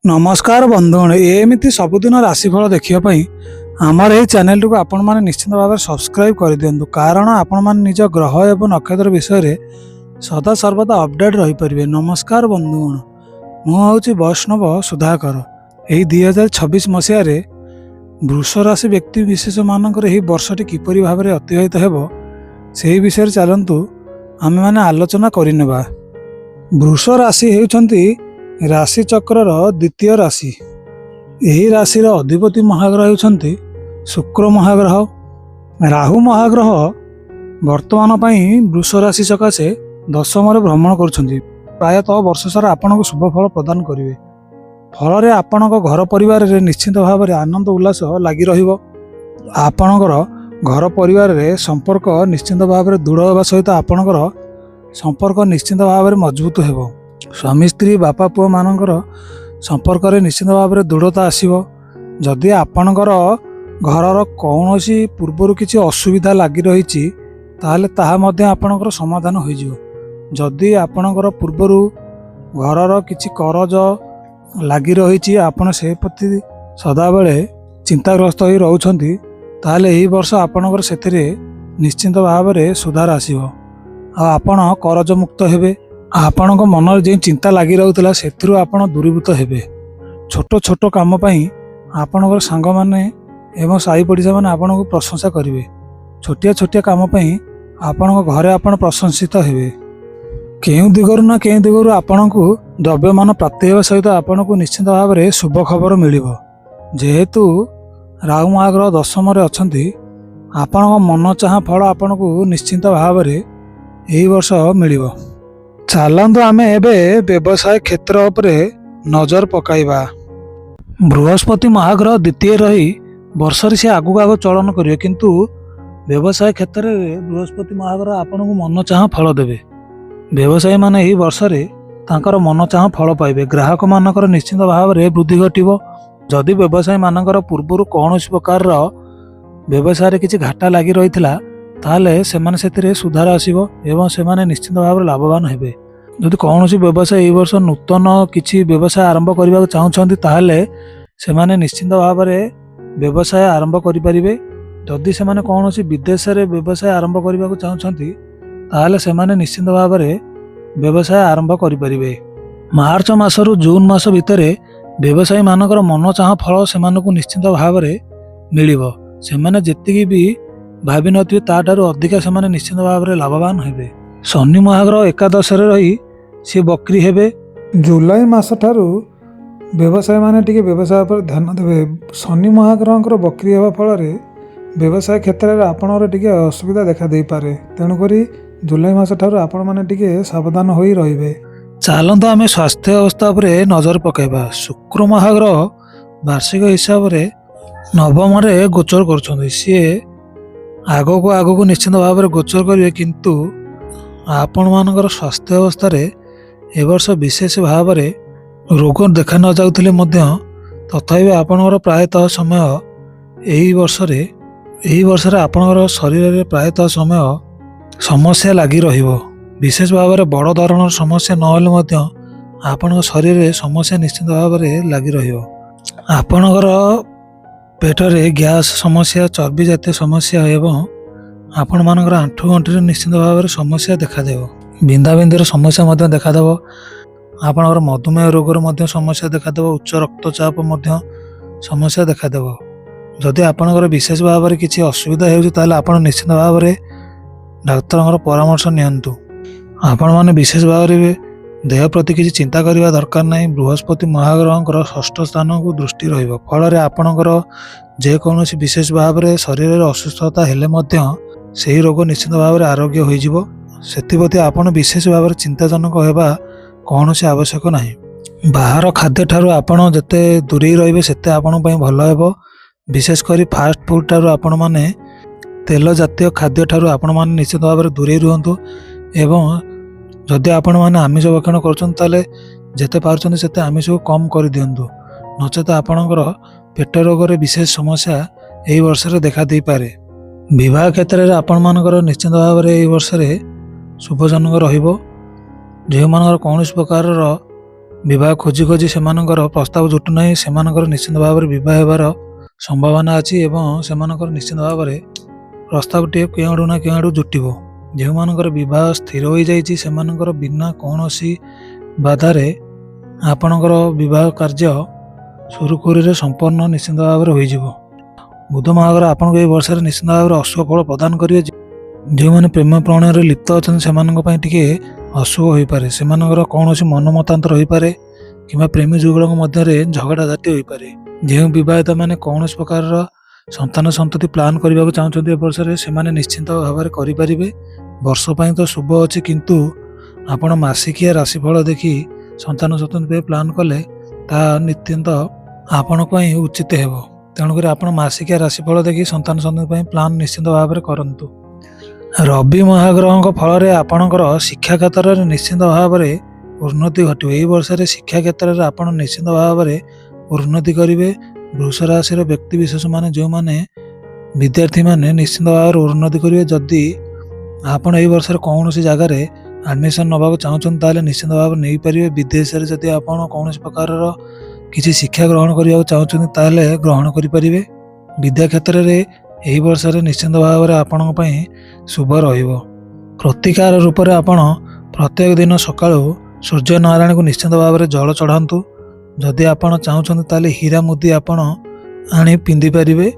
ନମସ୍କାର ବନ୍ଧୁଗଣ, ଏମିତି ସବୁଦିନ ରାଶିଫଳ ଦେଖିବା ପାଇଁ ଆମର ଏହି ଚ୍ୟାନେଲଟିକୁ ଆପଣମାନେ ନିଶ୍ଚିତ ଭାବରେ ସବସ୍କ୍ରାଇବ୍ କରିଦିଅନ୍ତୁ, କାରଣ ଆପଣମାନେ ନିଜ ଗ୍ରହ ଏବଂ ନକ୍ଷତ୍ର ବିଷୟରେ ସଦାସର୍ବଦା ଅପଡେଟ୍ ରହିପାରିବେ। ନମସ୍କାର ବନ୍ଧୁଗଣ, ମୁଁ ହେଉଛି ବୈଷ୍ଣବ ସୁଧାକର। ଏହି 2026 ମସିହାରେ ବୃଷ ରାଶି ବ୍ୟକ୍ତି ବିଶେଷମାନଙ୍କର ଏହି ବର୍ଷଟି କିପରି ଭାବରେ ଅତିବାହିତ ହେବ, ସେହି ବିଷୟରେ ଚାଲନ୍ତୁ ଆମେମାନେ ଆଲୋଚନା କରିନେବା। ବୃଷ ରାଶି ହେଉଛନ୍ତି ରାଶି ଚକ୍ରର ଦ୍ୱିତୀୟ ରାଶି। ଏହି ରାଶିର ଅଧିପତି ମହାଗ୍ରହ ହେଉଛନ୍ତି ଶୁକ୍ର ମହାଗ୍ରହ। ରାହୁ ମହାଗ୍ରହ ବର୍ତ୍ତମାନ ପାଇଁ ବୃଷ ରାଶି ସକାଶେ ଦଶମରେ ଭ୍ରମଣ କରୁଛନ୍ତି। ପ୍ରାୟତଃ ବର୍ଷ ସାରା ଆପଣଙ୍କୁ ଶୁଭ ଫଳ ପ୍ରଦାନ କରିବେ। ଫଳରେ ଆପଣଙ୍କ ଘର ପରିବାରରେ ନିଶ୍ଚିତ ଭାବରେ ଆନନ୍ଦ ଉଲ୍ଲାସ ଲାଗି ରହିବ। ଆପଣଙ୍କର ଘର ପରିବାରରେ ସମ୍ପର୍କ ନିଶ୍ଚିତ ଭାବରେ ଦୃଢ଼ ହେବା ସହିତ ଆପଣଙ୍କର ସମ୍ପର୍କ ନିଶ୍ଚିତ ଭାବରେ ମଜବୁତ ହେବ। ସ୍ୱାମୀ ସ୍ତ୍ରୀ, ବାପା ପୁଅମାନଙ୍କର ସମ୍ପର୍କରେ ନିଶ୍ଚିତ ଭାବରେ ଦୃଢ଼ତା ଆସିବ। ଯଦି ଆପଣଙ୍କର ଘରର କୌଣସି ପୂର୍ବରୁ କିଛି ଅସୁବିଧା ଲାଗି ରହିଛି, ତାହେଲେ ତାହା ମଧ୍ୟ ଆପଣଙ୍କର ସମାଧାନ ହୋଇଯିବ। ଯଦି ଆପଣଙ୍କର ପୂର୍ବରୁ ଘରର କିଛି କରଜ ଲାଗି ରହିଛି, ଆପଣ ସେ ପ୍ରତି ସଦାବେଳେ ଚିନ୍ତାଗ୍ରସ୍ତ ହୋଇ ରହୁଛନ୍ତି, ତାହେଲେ ଏହି ବର୍ଷ ଆପଣଙ୍କର ସେଥିରେ ନିଶ୍ଚିନ୍ତ ଭାବରେ ସୁଧାର ଆସିବ ଆଉ ଆପଣ କରଜ ମୁକ୍ତ ହେବେ। ଆପଣଙ୍କ ମନରେ ଯେଉଁ ଚିନ୍ତା ଲାଗି ରହୁଥିଲା, ସେଥିରୁ ଆପଣ ଦୂରୀଭୂତ ହେବେ। ଛୋଟ ଛୋଟ କାମ ପାଇଁ ଆପଣଙ୍କର ସାଙ୍ଗମାନେ ଏବଂ ସାହି ପଡ଼ିଶାମାନେ ଆପଣଙ୍କୁ ପ୍ରଶଂସା କରିବେ। ଛୋଟିଆ ଛୋଟିଆ କାମ ପାଇଁ ଆପଣଙ୍କ ଘରେ ଆପଣ ପ୍ରଶଂସିତ ହେବେ। କେଉଁ ଦିଗରୁ ନା କେଉଁ ଦିଗରୁ ଆପଣଙ୍କୁ ଦ୍ରବ୍ୟମାନ ପ୍ରାପ୍ତି ହେବା ସହିତ ଆପଣଙ୍କୁ ନିଶ୍ଚିତ ଭାବରେ ଶୁଭ ଖବର ମିଳିବ। ଯେହେତୁ ରାହୁ ମହାଗ୍ରହ ଦଶମରେ ଅଛନ୍ତି, ଆପଣଙ୍କ ମନ ଚାହାଁ ଫଳ ଆପଣଙ୍କୁ ନିଶ୍ଚିନ୍ତ ଭାବରେ ଏହି ବର୍ଷ ମିଳିବ। ଚାଲନ୍ତୁ ଆମେ ଏବେ ବ୍ୟବସାୟ କ୍ଷେତ୍ର ଉପରେ ନଜର ପକାଇବା। ବୃହସ୍ପତି ମହାଗ୍ରହ ଦ୍ୱିତୀୟ ରହି ବର୍ଷରେ ସେ ଆଗକୁ ଆଗକୁ ଚଳନ କରିବେ, କିନ୍ତୁ ବ୍ୟବସାୟ କ୍ଷେତ୍ରରେ ବୃହସ୍ପତି ମହାଗ୍ରହ ଆପଣଙ୍କୁ ମନ ଚାହାଁ ଫଳ ଦେବେ। ବ୍ୟବସାୟୀମାନେ ଏହି ବର୍ଷରେ ତାଙ୍କର ମନ ଚାହାଁ ଫଳ ପାଇବେ। ଗ୍ରାହକମାନଙ୍କର ନିଶ୍ଚିତ ଭାବରେ ବୃଦ୍ଧି ଘଟିବ। ଯଦି ବ୍ୟବସାୟୀମାନଙ୍କର ପୂର୍ବରୁ କୌଣସି ପ୍ରକାରର ବ୍ୟବସାୟରେ କିଛି ଘାଟା ଲାଗି ରହିଥିଲା, ତାହେଲେ ସେମାନେ ସେଥିରେ ସୁଧାର ଆସିବ ଏବଂ ସେମାନେ ନିଶ୍ଚିତ ଭାବରେ ଲାଭବାନ ହେବେ। ଯଦି କୌଣସି ବ୍ୟବସାୟ ଏହି ବର୍ଷ ନୂତନ କିଛି ବ୍ୟବସାୟ ଆରମ୍ଭ କରିବାକୁ ଚାହୁଁଛନ୍ତି, ତାହେଲେ ସେମାନେ ନିଶ୍ଚିତ ଭାବରେ ବ୍ୟବସାୟ ଆରମ୍ଭ କରିପାରିବେ। ଯଦି ସେମାନେ କୌଣସି ବିଦେଶରେ ବ୍ୟବସାୟ ଆରମ୍ଭ କରିବାକୁ ଚାହୁଁଛନ୍ତି, ତାହେଲେ ସେମାନେ ନିଶ୍ଚିତ ଭାବରେ ବ୍ୟବସାୟ ଆରମ୍ଭ କରିପାରିବେ। ମାର୍ଚ୍ଚ ମାସରୁ ଜୁନ୍ ମାସ ଭିତରେ ବ୍ୟବସାୟୀମାନଙ୍କର ମନ ଚାହାଁ ଫଳ ସେମାନଙ୍କୁ ନିଶ୍ଚିତ ଭାବରେ ମିଳିବ। ସେମାନେ ଯେତିକି ବି ଭାବିନଥିବେ, ତାଠାରୁ ଅଧିକା ସେମାନେ ନିଶ୍ଚିତ ଭାବରେ ଲାଭବାନ ହେବେ। ଶନି ମହାଗ୍ରହ ଏକାଦଶରେ ରହି ସିଏ ବକ୍ରି ହେବେ। ଜୁଲାଇ ମାସ ଠାରୁ ବ୍ୟବସାୟୀମାନେ ଟିକେ ବ୍ୟବସାୟ ଉପରେ ଧ୍ୟାନ ଦେବେ। ଶନି ମହାଗ୍ରହଙ୍କର ବକ୍ରି ହେବା ଫଳରେ ବ୍ୟବସାୟ କ୍ଷେତ୍ରରେ ଆପଣଙ୍କର ଟିକେ ଅସୁବିଧା ଦେଖା ଦେଇପାରେ। ତେଣୁକରି ଜୁଲାଇ ମାସ ଠାରୁ ଆପଣମାନେ ଟିକେ ସାବଧାନ ହୋଇ ରହିବେ। ଚାଲନ୍ତୁ ଆମେ ସ୍ୱାସ୍ଥ୍ୟ ଅବସ୍ଥା ଉପରେ ନଜର ପକାଇବା। ଶୁକ୍ର ମହାଗ୍ରହ ବାର୍ଷିକ ହିସାବରେ ନବମରେ ଗୋଚର କରୁଛନ୍ତି। ସିଏ ଆଗକୁ ଆଗକୁ ନିଶ୍ଚିତ ଭାବରେ ଗୋଚର କରିବେ, କିନ୍ତୁ ଆପଣମାନଙ୍କର ସ୍ୱାସ୍ଥ୍ୟ ଅବସ୍ଥାରେ ଏ ବର୍ଷ ବିଶେଷ ଭାବରେ ରୋଗ ଦେଖା ନ ଯାଉଥିଲେ ମଧ୍ୟ ତଥାପି ଆପଣଙ୍କର ପ୍ରାୟତଃ ସମୟ ଏହି ବର୍ଷରେ ଆପଣଙ୍କର ଶରୀରରେ ପ୍ରାୟତଃ ସମୟ ସମସ୍ୟା ଲାଗି ରହିବ। ବିଶେଷ ଭାବରେ ବଡ଼ ଧରଣର ସମସ୍ୟା ନହେଲେ ମଧ୍ୟ ଆପଣଙ୍କ ଶରୀରରେ ସମସ୍ୟା ନିଶ୍ଚିତ ଭାବରେ ଲାଗି ରହିବ। ଆପଣଙ୍କର ପେଟରେ ଗ୍ୟାସ୍ ସମସ୍ୟା, ଚର୍ବି ଜାତୀୟ ସମସ୍ୟା ଏବଂ ଆପଣମାନଙ୍କର ଆଣ୍ଠୁ ଗଣ୍ଠିରେ ନିଶ୍ଚିତ ଭାବରେ ସମସ୍ୟା ଦେଖାଦେବ। ବିନ୍ଧାବିନ୍ଧିର ସମସ୍ୟା ମଧ୍ୟ ଦେଖାଦେବ। ଆପଣଙ୍କର ମଧୁମେହ ରୋଗର ମଧ୍ୟ ସମସ୍ୟା ଦେଖାଦେବ। ଉଚ୍ଚ ରକ୍ତଚାପ ମଧ୍ୟ ସମସ୍ୟା ଦେଖାଦେବ। ଯଦି ଆପଣଙ୍କର ବିଶେଷ ଭାବରେ କିଛି ଅସୁବିଧା ହେଉଛି, ତାହେଲେ ଆପଣ ନିଶ୍ଚିତ ଭାବରେ ଡାକ୍ତରଙ୍କର ପରାମର୍ଶ ନିଅନ୍ତୁ। ଆପଣମାନେ ବିଶେଷ ଭାବରେ ଦେହ ପ୍ରତି କିଛି ଚିନ୍ତା କରିବା ଦରକାର ନାହିଁ। ବୃହସ୍ପତି ମହାଗ୍ରହଙ୍କର ଷଷ୍ଠ ସ୍ଥାନକୁ ଦୃଷ୍ଟି ରହିବ। ଫଳରେ ଆପଣଙ୍କର ଯେକୌଣସି ବିଶେଷ ଭାବରେ ଶରୀରରେ ଅସୁସ୍ଥତା ହେଲେ ମଧ୍ୟ ସେହି ରୋଗ ନିଶ୍ଚିତ ଭାବରେ ଆରୋଗ୍ୟ ହୋଇଯିବ। ସେଥିପ୍ରତି ଆପଣ ବିଶେଷ ଭାବରେ ଚିନ୍ତାଜନକ ହେବା କୌଣସି ଆବଶ୍ୟକ ନାହିଁ। ବାହାର ଖାଦ୍ୟଠାରୁ ଆପଣ ଯେତେ ଦୂରେଇ ରହିବେ, ସେତେ ଆପଣଙ୍କ ପାଇଁ ଭଲ ହେବ। ବିଶେଷ କରି ଫାଷ୍ଟ ଫୁଡ଼୍ ଠାରୁ ଆପଣମାନେ, ତେଲ ଜାତୀୟ ଖାଦ୍ୟଠାରୁ ଆପଣମାନେ ନିଶ୍ଚିତ ଭାବରେ ଦୂରେଇ ରୁହନ୍ତୁ ଏବଂ ଯଦି ଆପଣମାନେ ଆମିଷ ଭକ୍ଷଣ କରୁଛନ୍ତି, ତାହେଲେ ଯେତେ ପାରୁଛନ୍ତି ସେତେ ଆମିଷକୁ କମ୍ କରିଦିଅନ୍ତୁ। ନଚେତ ଆପଣଙ୍କର ପେଟ ରୋଗରେ ବିଶେଷ ସମସ୍ୟା ଏହି ବର୍ଷରେ ଦେଖା ଦେଇପାରେ। ବିବାହ କ୍ଷେତ୍ରରେ ଆପଣମାନଙ୍କର ନିଶ୍ଚିତ ଭାବରେ ଏହି ବର୍ଷରେ ଶୁଭଜନକ ରହିବ। ଯେଉଁମାନଙ୍କର କୌଣସି ପ୍ରକାରର ବିବାହ ଖୋଜି ଖୋଜି ସେମାନଙ୍କର ପ୍ରସ୍ତାବ ଜୁଟୁନାହିଁ, ସେମାନଙ୍କର ନିଶ୍ଚିନ୍ତ ଭାବରେ ବିବାହ ହେବାର ସମ୍ଭାବନା ଅଛି ଏବଂ ସେମାନଙ୍କର ନିଶ୍ଚିନ୍ତ ଭାବରେ ପ୍ରସ୍ତାବଟିଏ କେଉଁଆଡ଼ୁ ନା କେଉଁଆଡ଼ୁ ଜୁଟିବ। ଯେଉଁମାନଙ୍କର ବିବାହ ସ୍ଥିର ହୋଇଯାଇଛି, ସେମାନଙ୍କର ବିନା କୌଣସି ବାଧାରେ ଆପଣଙ୍କର ବିବାହ କାର୍ଯ୍ୟ ସୁରୁଖୁରୁରେ ସମ୍ପନ୍ନ ନିଶ୍ଚିନ୍ତ ଭାବରେ ହୋଇଯିବ। ବୁଧ ମହାଗ୍ରହ ଆପଣଙ୍କୁ ଏହି ବର୍ଷରେ ନିଶ୍ଚିନ୍ତ ଭାବରେ ଅଶୁଭ ଫଳ ପ୍ରଦାନ କରିବେ। ଯେଉଁମାନେ ପ୍ରେମ ପ୍ରଣୟରେ ଲିପ୍ତ ଅଛନ୍ତି, ସେମାନଙ୍କ ପାଇଁ ଟିକେ ଅଶୁଭ ହୋଇପାରେ। ସେମାନଙ୍କର କୌଣସି ମନ ମତାନ୍ତର ହୋଇପାରେ କିମ୍ବା ପ୍ରେମୀ ଯୁଗଳଙ୍କ ମଧ୍ୟରେ ଝଗଡ଼ାଝାଟି ହୋଇପାରେ। ଯେଉଁ ବିବାହିତମାନେ କୌଣସି ପ୍ରକାରର ସନ୍ତାନ ସନ୍ତତି ପ୍ଲାନ୍ କରିବାକୁ ଚାହୁଁଛନ୍ତି ଏ ବର୍ଷରେ, ସେମାନେ ନିଶ୍ଚିନ୍ତ ଭାବରେ କରିପାରିବେ। ବର୍ଷ ପାଇଁ ତ ଶୁଭ ଅଛି, କିନ୍ତୁ ଆପଣ ମାସିକିଆ ରାଶିଫଳ ଦେଖି ସନ୍ତାନ ସନ୍ତତି ପାଇଁ ପ୍ଲାନ୍ କଲେ ତାହା ନିତ୍ୟନ୍ତ ଆପଣଙ୍କ ପାଇଁ ଉଚିତ ହେବ। ତେଣୁକରି ଆପଣ ମାସିକିଆ ରାଶିଫଳ ଦେଖି ସନ୍ତାନ ସନ୍ତତି ପାଇଁ ପ୍ଲାନ୍ ନିଶ୍ଚିନ୍ତ ଭାବରେ କରନ୍ତୁ। ରବି ମହାଗ୍ରହଙ୍କ ଫଳରେ ଆପଣଙ୍କର ଶିକ୍ଷା କ୍ଷେତ୍ରରେ ନିଶ୍ଚିନ୍ତ ଭାବରେ ଉନ୍ନତି ଘଟିବ। ଏହି ବର୍ଷରେ ଶିକ୍ଷା କ୍ଷେତ୍ରରେ ଆପଣ ନିଶ୍ଚିନ୍ତ ଭାବରେ ଉନ୍ନତି କରିବେ। ବୃଷ ରାଶିର ବ୍ୟକ୍ତି ବିଶେଷମାନେ, ଯେଉଁମାନେ ବିଦ୍ୟାର୍ଥୀମାନେ, ନିଶ୍ଚିନ୍ତ ଭାବରେ ଉନ୍ନତି କରିବେ। ଯଦି ଆପଣ ଏହି ବର୍ଷରେ କୌଣସି ଜାଗାରେ ଆଡ଼ମିସନ୍ ନେବାକୁ ଚାହୁଁଛନ୍ତି, ତାହେଲେ ନିଶ୍ଚିନ୍ତ ଭାବରେ ନେଇପାରିବେ। ବିଦେଶରେ ଯଦି ଆପଣ କୌଣସି ପ୍ରକାରର କିଛି ଶିକ୍ଷା ଗ୍ରହଣ କରିବାକୁ ଚାହୁଁଛନ୍ତି, ତାହେଲେ ଗ୍ରହଣ କରିପାରିବେ। ବିଦ୍ୟା କ୍ଷେତ୍ରରେ ଏହି ବର୍ଷରେ ନିଶ୍ଚିନ୍ତ ଭାବରେ ଆପଣଙ୍କ ପାଇଁ ଶୁଭ ରହିବ। ପ୍ରତିକାର ରୂପରେ ଆପଣ ପ୍ରତ୍ୟେକ ଦିନ ସକାଳୁ ସୂର୍ଯ୍ୟ ନାରାୟଣକୁ ନିଶ୍ଚିନ୍ତ ଭାବରେ ଜଳ ଚଢ଼ାନ୍ତୁ। ଯଦି ଆପଣ ଚାହୁଁଛନ୍ତି, ତାହେଲେ ହୀରା ମୁଦି ଆପଣ ଆଣି ପିନ୍ଧିପାରିବେ।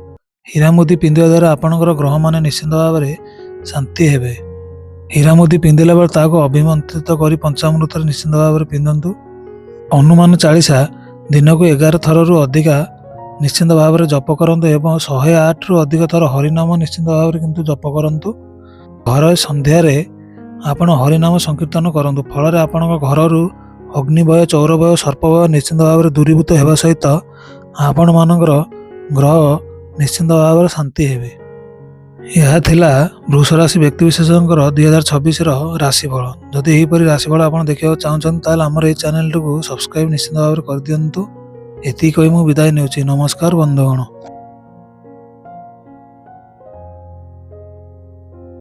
ହୀରା ମୁଦି ପିନ୍ଧିବା ଦ୍ୱାରା ଆପଣଙ୍କର ଗ୍ରହମାନେ ନିଶ୍ଚିନ୍ତ ଭାବରେ ଶାନ୍ତି ହେବେ। ହୀରା ମୁଦି ପିନ୍ଧିଲା ବେଳେ ତାହାକୁ ଅଭିମନ୍ତ୍ରିତ କରି ପଞ୍ଚାମୃତରେ ନିଶ୍ଚିନ୍ତ ଭାବରେ ପିନ୍ଧନ୍ତୁ। ହନୁମାନ ଚାଳିଶା ଦିନକୁ 11 ଥରରୁ ଅଧିକା ନିଶ୍ଚିନ୍ତ ଭାବରେ ଜପ କରନ୍ତୁ ଏବଂ 108ରୁ ଅଧିକ ଥର ହରିନାମ ନିଶ୍ଚିନ୍ତ ଭାବରେ କିନ୍ତୁ ଜପ କରନ୍ତୁ। ଘର ସନ୍ଧ୍ୟାରେ ଆପଣ ହରିନାମ ସଂକୀର୍ତ୍ତନ କରନ୍ତୁ। ଫଳରେ ଆପଣଙ୍କ ଘରରୁ ଅଗ୍ନିଭୟ, ଚୌରଭୟ, ସର୍ପଭୟ ନିଶ୍ଚିନ୍ତ ଭାବରେ ଦୂରୀଭୂତ ହେବା ସହିତ ଆପଣମାନଙ୍କର ଗ୍ରହ ନିଶ୍ଚିନ୍ତ ଭାବରେ ଶାନ୍ତି ହେବେ। ଏହା ଥିଲା ବୃଷ ରାଶି ବ୍ୟକ୍ତିବିଶେଷଙ୍କର 2026ର ରାଶିଫଳ। ଯଦି ଏହିପରି ରାଶିଫଳ ଆପଣ ଦେଖିବାକୁ ଚାହୁଁଛନ୍ତି, ତାହେଲେ ଆମର ଏହି ଚ୍ୟାନେଲଟିକୁ ସବସ୍କ୍ରାଇବ୍ ନିଶ୍ଚିନ୍ତ ଭାବରେ କରିଦିଅନ୍ତୁ। ଏତିକି କହି ମୁଁ ବିଦାୟ ନେଉଛି। ନମସ୍କାର ବନ୍ଧୁଗଣ।